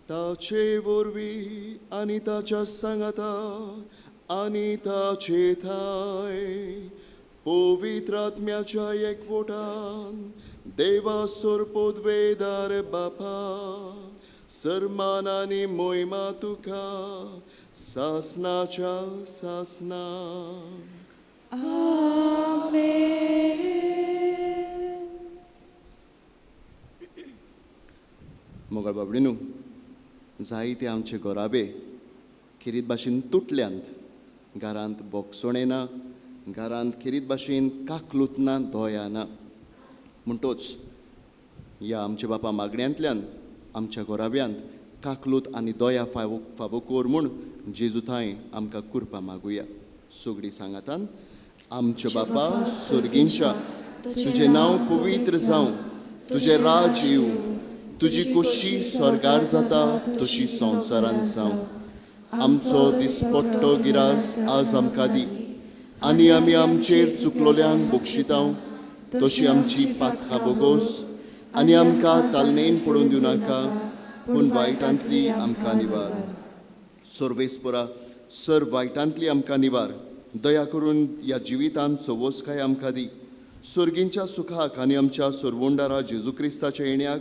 ताचे वरवीं आनी ताच्या सांगाता आनी ताचे थाय पवित्र आत्म्याच्या एकवटान देवा सोरपोदवेदार बापा सरमान आनी मोयमा तुका सासनाच्या सासना. आमेन. मोगाळ बाबडीनू, जायते आमचे गोराबे खेरीत भाशेन तुटल्यांत, घरांत बोगसोणें ना, घरांत खेरीत भाशेन काकलूत ना, दया ना. म्हणटोच ह्या आमच्या बापा मागण्यांतल्यान आमच्या गोराब्यांत काकलूत आनी दया फावो फावो कोर म्हूण जेजू थांय आमकां कुरपा मागुया. सगळीं सांगातान, आमच्या बापा सर्गींच्या, तुजें नांव पवित्र जावं, तुजें राज येवं, तुजी खोशी स्वर्गार जाता तशी संवसारांत जावं. आमचो दिसपट्टो गिरास आज आमकां दी आनी आमी आमचेर चुकलोल्यांक बक्षितांव तशी आमची पातकां बोगोस आनी आमकां तालनेन पडून दिवं नाका, पूण वायटांतली आमकां निवार. सर्वेस्परा, सर वायटांतली आमकां निवार. दया करून ह्या जिवितांत सवोसकाय आमकां दी. सर्गींच्या सुखाक आनी आमच्या सरवोंडारा जेजू क्रिस्ताच्या येण्याक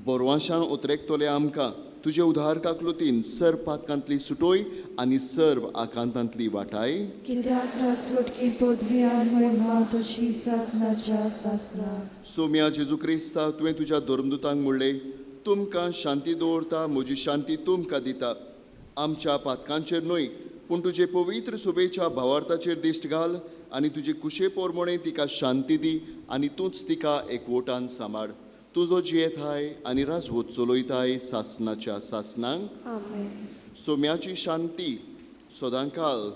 बोरवांशान उतरेकतले आमकां तुजे उधार काकलुतीन सर पातकांतली सुटोय आनी सर्व आकांतांतली वाटाय. कित्याक रासवटकी पदवी आनी मोहिमा तशी सासनाच्या सासना. सोम्या जेजू क्रिस्ता, तुवें तुज्या धर्मदुतांक म्हणलें, तुमकां शांती दवरता, म्हजी शांती तुमकां दिता. आमच्या पातकांचेर न्हय पूण तुजे पवित्र सुबेच्या भावार्थाचेर दिश्ट घाल आनी तुजे कुशे पोरमोणे तिका शांती दी आनी तूंच तिका एकवटान सांबाळ. तुजो जियेताय आनी राजवत चलयताय सासनाच्या सासनांक. आमेन. सोम्याची शांती सदांकाल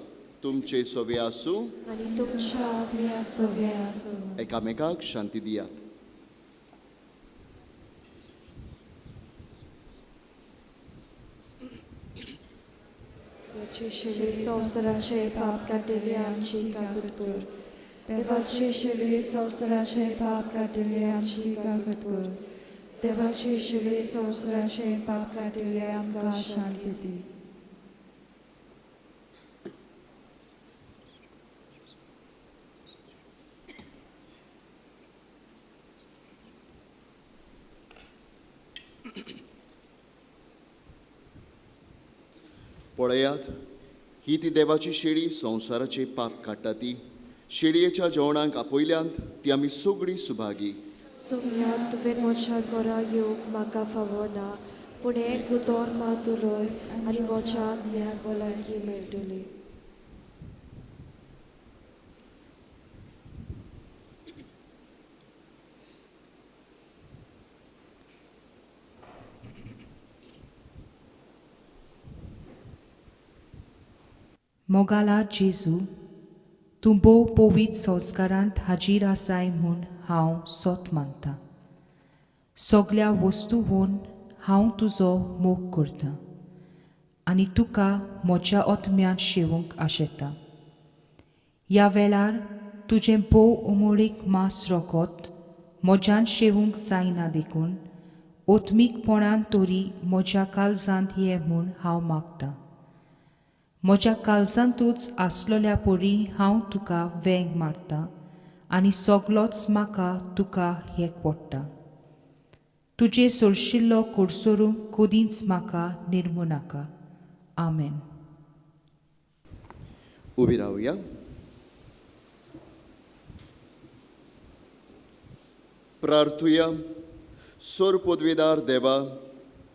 तुमचे सोवे आसूं आनी तुमच्या आत्म्या सोवे आसूं. एकामेकाक शांती दियात. देवाचे शेळी संवसाराचे पाप काडटले आमची काकूत कर. देवाचे शेळी संवसाराचे पाप काडटले आमची काकूत कर. देवाचे शेळी संवसाराचे पाप काडटले आमकां शांती दी. पळयात, ही ती देवाची शेळी संवसाराचे पाप काडटा. ती शेळयेच्या जेवणाक आपयल्यांत ती आमी सगळीं सुभागी. सोम्या, तुवें म्हज्या घरा येवंक म्हाका फावना, पूण एक उतर मात उलय आनी म्हज्या आत्म्याक भलायकी मेळटली. मोगाला जेजू, तूं भोव पवित्र संस्कारांत हाजीर आसाय म्हूण हांव सोत मानतां. सगल्या वस्तूवन हांव तुजो मोग करतां आनी तुका म्हज्या आत्म्यांत शेवूंक आशेतां. ह्या वेळार तुजें भोव उमळीक मास रोगत म्हज्यान शेवूंक जायना देखून आत्मीकपणान तरी म्हज्या काळजांत ये म्हूण हांव मागतां. म्हज्या काळजांतूच आसलोल्या परी हांव तुका वेंग मारतां आनी सगलोच म्हाका तुका एक पडटा. तुजे सोरशिल्लो कोडसोरूंक कदींच म्हाका निर्मू नाका. आमेन. उबी रावया. प्रार्थुया. सोर पदवीदार देवा,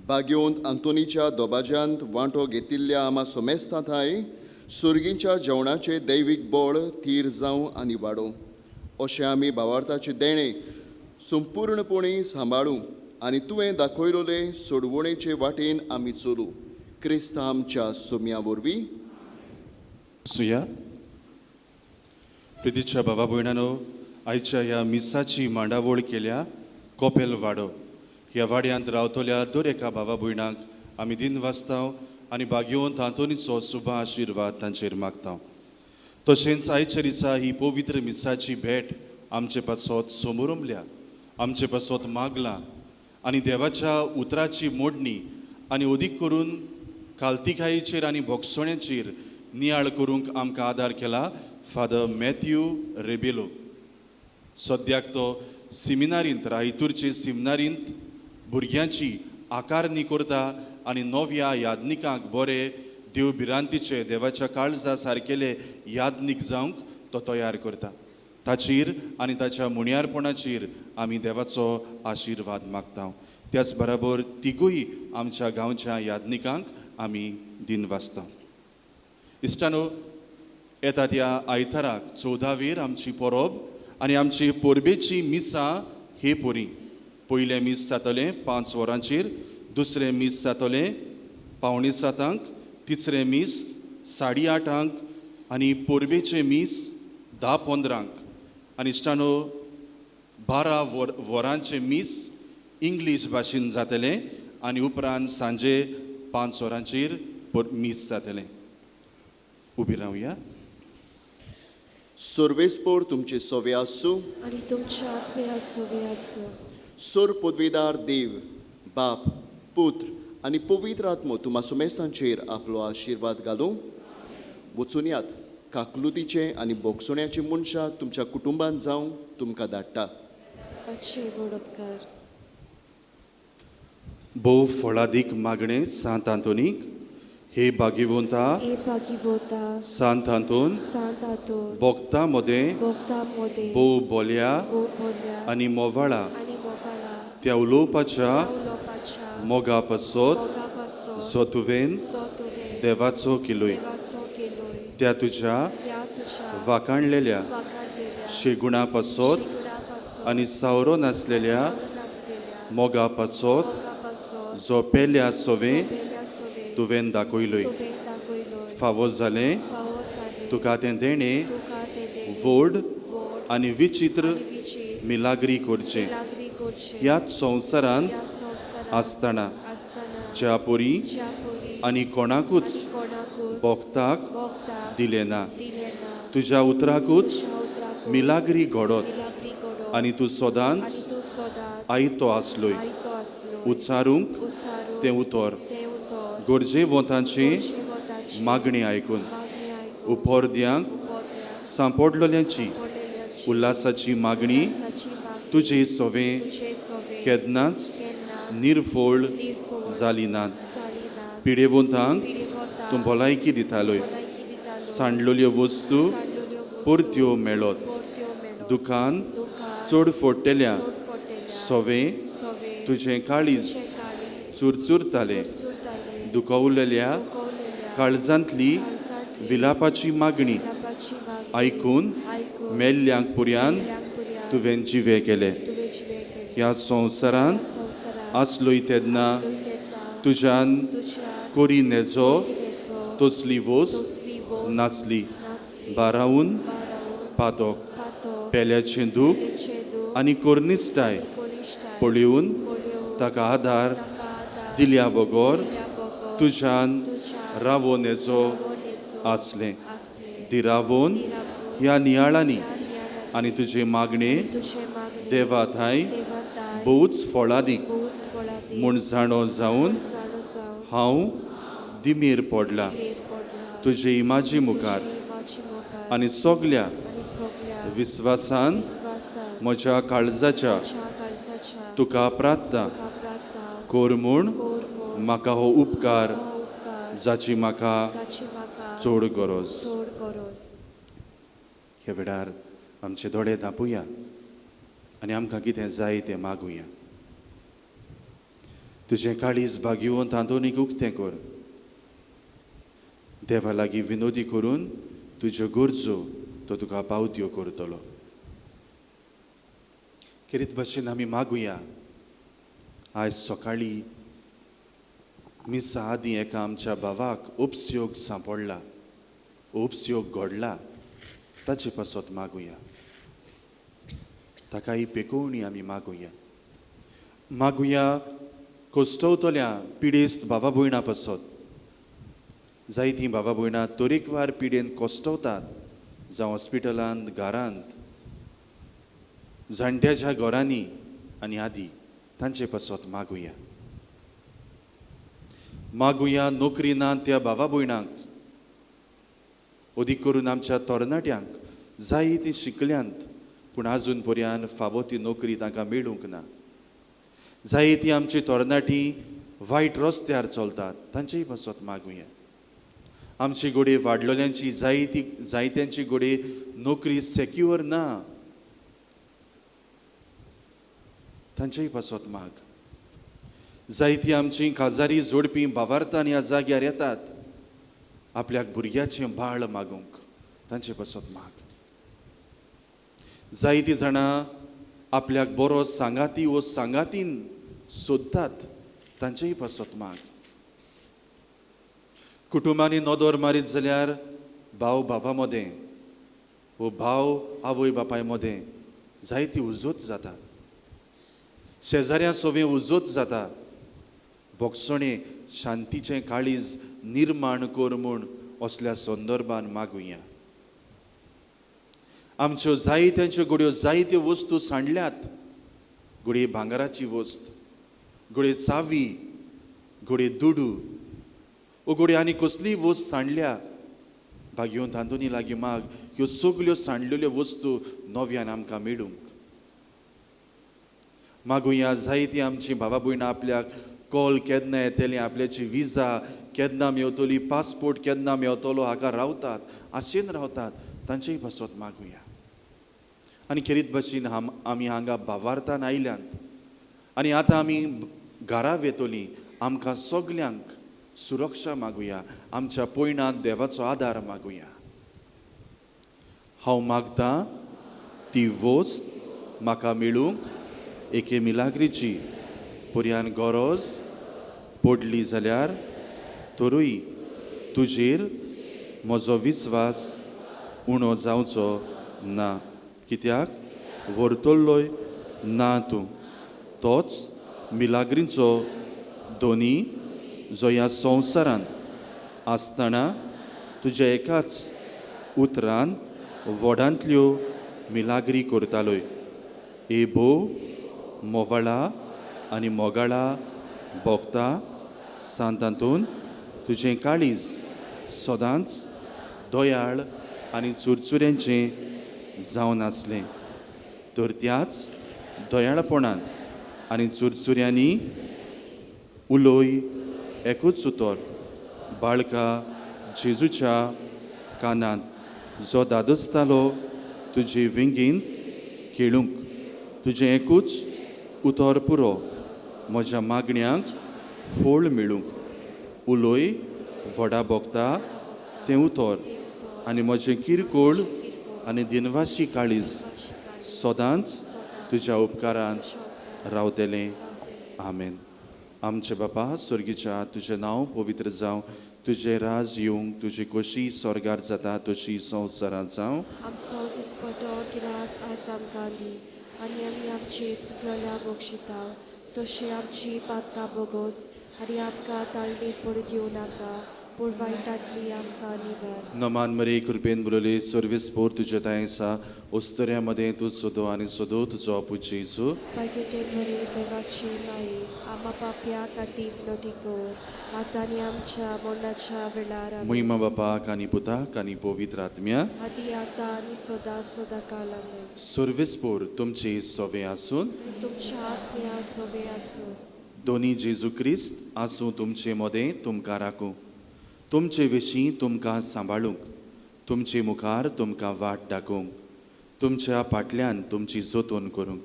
भाग्योंत आंतोनीच्या दोबाज्यांत वांटो घेतिल्ल्या आमा सोमेस्ता थांय सुर्गींच्या जेवणाचें दैवीक बळ थीर जावं आनी वाडोवं अशें आमी भावार्थाचें देणें संपूर्णपणी सांबाळूं आनी तुवें दाखयलोले सोडवणेचे वाटेन आमी चलूं. क्रिस्ता आमच्या सोम्या वरवीं. सुया प्रितीच्या बाबा भयणानो, आयच्या ह्या मिसाची मांडावळ केल्या कोपेल वाडो. ह्या वाड्यांत रावतल्या दर एका बाबा भयणाक आमी दिन वाचताव आनी भाग्योवंत आंतोनीचो सुबा आशिर्वाद तांचेर मागता. तशेंच आयच्या दिसा ही पवित्र मिसाची भेट आमचे पासत समोरमल्या, आमचे पासत मागलां आनी देवाच्या उतराची मोडणी आनी अदीक करून कालतिकायेचेर आनी भोगसण्याचेर नियाळ करूंक आमकां आदार केला फादर मॅथ्यू रेबेलो. सद्याक तो सिमिनारींत, रायतूरचे सिमिनारींत भुरग्यांची आकारणी करता आनी नव्या यादनिकांक बरे देव भिरांतीचे देवाच्या काळजा सारकेले यादनीक जावंक तो तयार करता. ताचेर आनी ताच्या मुणयारपणाचेर आमी देवाचो आशिर्वाद मागता. त्याच बराबर तिगूय आमच्या गांवच्या यादनिकांक आमी दिन वाचता. इश्टानो, येता त्या आयताराक 14वेर आमची परब आनी आमची परबेची मिसां हे पोरी. पयलें मीस जातलें 5 वरांचेर, दुसरें मीस जातलें 6:45, तिसरें मीस 8:30 आनी परबेचें मीस 10:15. आनी इश्टानो, 12 वरांचें मीस इंग्लीश भाशेन जातलें आनी उपरांत सांजे 5 वरांचेर मीस जातलें. उबी रावया. सर्वेस्पोर तुमचे सोवे आसूं आनी तुमच्या आत्म्या सोवे आसूं. सोर पदवेदार देव बाप पुत्र आनी पवित्र आत्मो तुमा सुमेस्तांचेर आपलो आशिर्वाद घालूं. वचुनयात काकलुतीचे आनी बोगसुण्याचे मनशां तुमच्या कुटुंबान जावं तुमकां धाडटा. भोव फळादीक मागणें सांत आंतोनीक. हे भाग्यवंता, सांत आंतोन, भोक्ता मदें भोव बोल्या आनी मोवाळा त्या उलोवपाच्या मोगा पासत जो तुवें देवाचो केलोय त्या तुज्या वाकाणलेल्या शेगुणा पासत आनी सावरो नासलेल्या मोगा पासत जो पेल्या सोवें तुवें दाखयलोय. फावो जालें तुका तें देणें व्हड आनी विचित्र मिलाग्री करचें ह्याच संवसारांत आसतना ज्या परी आनी कोणाकूच भोक्ताक दिलें ना. तुज्या उतराकूच मिलाग्री घडत आनी तूं सदांच आयतो आसलोय. उच्चारूंक तें उतर गरजेवंतांची मागणी आयकून उपोर्द्यांक सांपडलेल्यांची उल्हासाची मागणी तुजे सोवे केन्नाच निर्फळ जाली नात. पिडेवंतांक तूं भलायकी दितालोय, सांडलेल्यो वस्तू परत्यो मेळत, दुकान चड फोडटेल्या सोवे तुजें काळीज चुरचुरतालें, दुखवलेल्या काळजांतली विलापाची मागणी आयकून मेल्ल्यांक पुर्यान तुवें जिवे केले. ह्या संवसारांत आसलोय तेन्ना तुज्यान कोरी नेजो तसली वस्त नाचली. बारावून पातोक पेल्याचें दूख आनी कोर्निस्टाय पळोवन ताका आदार दिल्या बगर तुज्यान रावोन येजो आसलें. दिरावोन ह्या नियाळांनी आनी तुजे मागणे देवा थांय भोवच फळादीक म्हूण जाणो जावन हांव दिमेर पडला तुजे इमाजी मुखार आनी सगल्या विस्वासान म्हज्या काळजाच्या तुका प्रार्थना कर म्हूण म्हाका हो उपकार जाची म्हाका चड गरज. ह्या वेळार आमचे दोळे धांपुया आनी आमकां कितें जाय तें मागुया. तुजें काळीज भागीवंत आंतोनीक उक्तें कर. देवा लागीं विनोदी करून तुज्यो गरजो तो तुका पावत्यो करतलो. खेरीत भशेन आमी मागुया. आयज सकाळीं मिसा आदीं एका आमच्या भावाक उपसयोग सांपडला, उपसयोग घडला, ताचे पासत मागुया. ताकाय पेकोवणी आमी मागुया. मागुया कोश्टवतल्या पिडेस्त भावा भयणां पासत. जायतीं भावा भयणां तरेकवार पिडेन कोश्टवतात, जावं हॉस्पिटलांत, घरांत, जाणट्याच्या घरांनी आनी आदी, तांचे पासत मागुया. मागुया नोकरी ना त्या भावा भयणांक, अदीक करून आमच्या तरणाट्यांक जायतीं शिकल्यांत पूण आजून पर्यंत फावो ती नोकरी तांकां मेळूंक ना. जायतीं आमची तरणाटीं वायट रस्त्यार चलतात, तांचेय पासत मागुया. आमची घडये वाडलोल्यांची जायत्यांची घडये नोकरी सेक्युअर ना, तांचेय पासत माग. जायतीं आमची काजारी जोडपी भावार्थान ह्या जाग्यार येतात आपल्याक भुरग्याचें बाळ मागूंक, तांचे पासत माग. जायतीं जाणां आपल्याक बरो सांगाती वो सांगातीन सोदतात, तांचेय पासत माग. कुटुंबांनी नदर मारीत जाल्यार भाव भावा मदें वो भाव आवय बापाय मदें जायती उजोत जाता, शेजाऱ्यां सोवें उजोत जाता. भोगसणें शांतीचें काळीज निर्माण कर म्हूण असल्या संदर्भान मागुया. आमच्यो जायत्यांच्यो घडयो जायत्यो वस्तू सांडल्यात, घडये भांगराची वस्त, घडये चावी, घडये दुडू वो घडये आनी कसलीय वस्त सांडल्या. भाग्यवंत आंतोनी लागीं माग ह्यो सगल्यो सांडलेल्यो वस्तू नव्यान आमकां मेळूंक. मागुया जायतीं आमची भावा भयणां आपल्याक कॉल केन्ना येतली, आपल्याची विजा केन्ना मेवतली, पासपोर्ट केन्ना मेवतलो हाका रावतात, आशेन रावतात, तांचेय पासत मागुया. आनी खेरीत भाशेन आमी हांगा भावार्थान आयल्यात आनी आतां आमी घरा वेतलीं, आमकां सगल्यांक सुरक्षा मागुया, आमच्या पयणांत देवाचो आदार मागुया. हांव मागतां ती वस्त म्हाका मेळूंक एके मिलाग्रीची पर्यान गरज पडली जाल्यार तरूय तुजेर म्हजो विस्वास उणो जावचो ना, कित्याक व्हरतलोय ना तूं तोच मिलाग्रींचो दोनी जो ह्या संवसारांत आसतना तुज्या एकाच उतरान व्हडांतल्यो मिलाग्री करतालोय. ए भोव मोवाळा आनी मोगाळा भोगता सांतांतून तुजें काळीज सदांच दयाळ आनी चुरचुऱ्यांचें जावन आसलें, तर त्याच दयाळपणान आनी चुरचुऱ्यांनी उलोय एकूच उतर बाळका जेजूच्या कानांत जो दादोसतालो तुजे विंगीन खेळूंक, तुजें एकूच उतर पुरो म्हज्या मागण्यांक फोळ मेळूंक. उलोय व्हडा भोगता तें उतर आनी म्हजें किरकोळ आनी दिनवाशी काळीज सदांच तुज्या उपकारांत रावतलें. आमेन. आमचे बापा स्वर्गीच्या, तुजें नांव पवित्र जावं, तुजें राज येवंक, तुजी खोशी स्वर्गार जाता तशी संवसारांत जावं. आमचो दिसपटो गिरास आयज आमकां दी आनी आमी आमची चुकलेल्या बक्षिता तशी आमची पातकां बोगोस आनी आमकां ताळणीत पडू दिवं नाका, पूण वायटांतली आमकां निवार. नमान मरे कृपेन बोलले सर्वीस पोर तुज्या तांय आसा, ओस्तऱ्या मदें तूं सोदो आनी सोदो तुजो आपूत जेजू. भाग्यतेन मरे देवाची माई आमा पापया खातीर विनोती कर आतां आनी आमच्या मरणाच्या वेळार. आमेन. महिमा बापाक आनी पुताक आनी पवित्र आत्म्या, आदी आतां आनी सदां सदां काल. आमेन. सर्वीस पोर तुमचे सोवे आसून आनी तुमच्या आत्म्या सोवे आसूं. दोनी जेजू क्रिस्त आसूं तुमचे मदें तुमकां राखूं, तुमचे विशीं तुमकां सांबाळूंक, तुमचे मुखार तुमकां वाट दाखोवंक, तुमच्या फाटल्यान तुमची जतन करूंक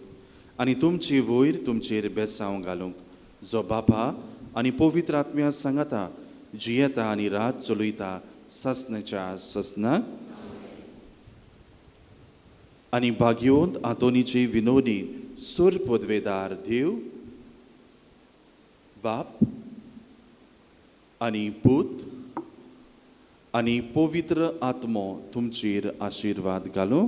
आनी तुमची वयर तुमचेर बेसांव घालूंक, जो बापा आनी पवित्र आत्म्या सांगाता जियेता आनी रात चलयता ससनाच्या ससनाक. आनी भाग्योंत आंतोनीची विनोदी सुर पदवेदार देव बाप आनी पूत आनी पवित्र आत्मो तुमचेर आशिर्वाद घालूं.